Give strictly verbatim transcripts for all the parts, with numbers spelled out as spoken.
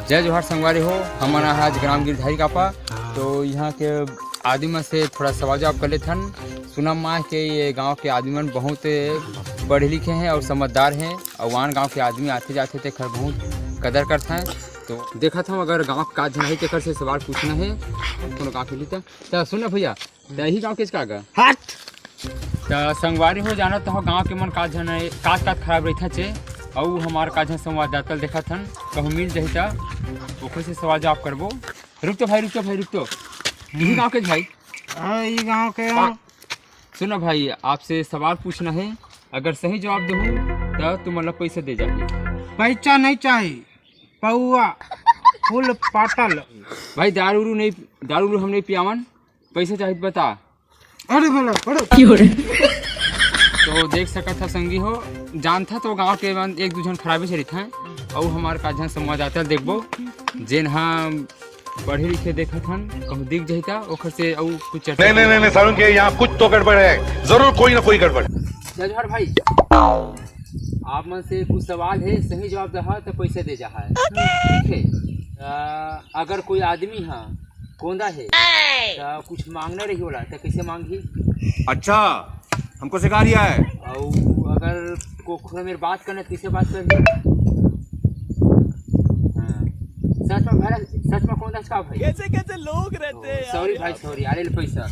जय जोहार संगवारी हो, हमन आज ग्राम गिरधारी कापा। हाँ। तो यहाँ के आदमी मन से थोड़ा सवाल जवाब कर लेथन। सुना माँ के ये गांव के आदमी मन बहुत पढ़े लिखे हैं और समझदार हैं, और आन गांव के आदमी आते जाते तेकर बहुत कदर करते हैं। तो देखत हूँ, अगर गांव के काज नहीं तेकर से सवाल पूछना है कोनो गांव के लिए तो। तो सुन ना भैया, त यही गांव के का गा? हट। त संगवारी हो, जानत हो गांव के मन का झन, काज काज खराब रहिथा चे, अउ हमार का झन संवाददाता ल देखत हन, कहूँ मिल जाही त ओखर से सवाल जवाब करबो। रुक तो भाई, रुक तो भाई, रुक तो। यही गांव के भाई? हाँ, ई गांव के। सुनो भाई, आपसे सवाल पूछना है, अगर सही जवाब देहू त तुमन ला पैसा दे जाही। पैसा नहीं चाहिए, पौआ, फूल पाटल। भाई, दारू उरू नहीं, दारू उरू हम नहीं पियावन, पैसा चाहिए त बता। अरे भला, अरे। तो देख सकत ह संगी हो, जानथा तो गांव के मन एक दू झन खराबे से रहिथे, अउ हमार का झन संवाददाता देखबो, जेन ह पढ़े लिखे देखत हन, कहूँ दिख जाही त ओखर से अउ कुछ चर्चा नहीं, नहीं, नहीं, नहीं, सारुण के यहाँ कुछ तो गड़बड़ है, जरूर कोई ना कोई गड़बड़। जय जोहार भाई, आप मन से कुछ सवाल है, सही जवाब दहा त पैसा दे जाहा है। ठीक है, अ, अगर कोई आदमी ह कोंदा है, त कुछ मांगना रही होला, त कैसे मांगही? अच्छा, हमको सिखा रिया है। अउ अगर को-, कोनो मेर बात करना, त कैसे बात करही? हाँ। सच में भरा, सच में कोंदा का भाई? कैसे कैसे लोग रहते हैं यार। सॉरी भाई, सॉरी, अरे ले पैसा।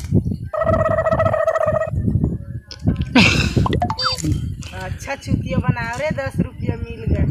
अच्छा चुतिया बनाओ रे, दस रुपया मिल गए।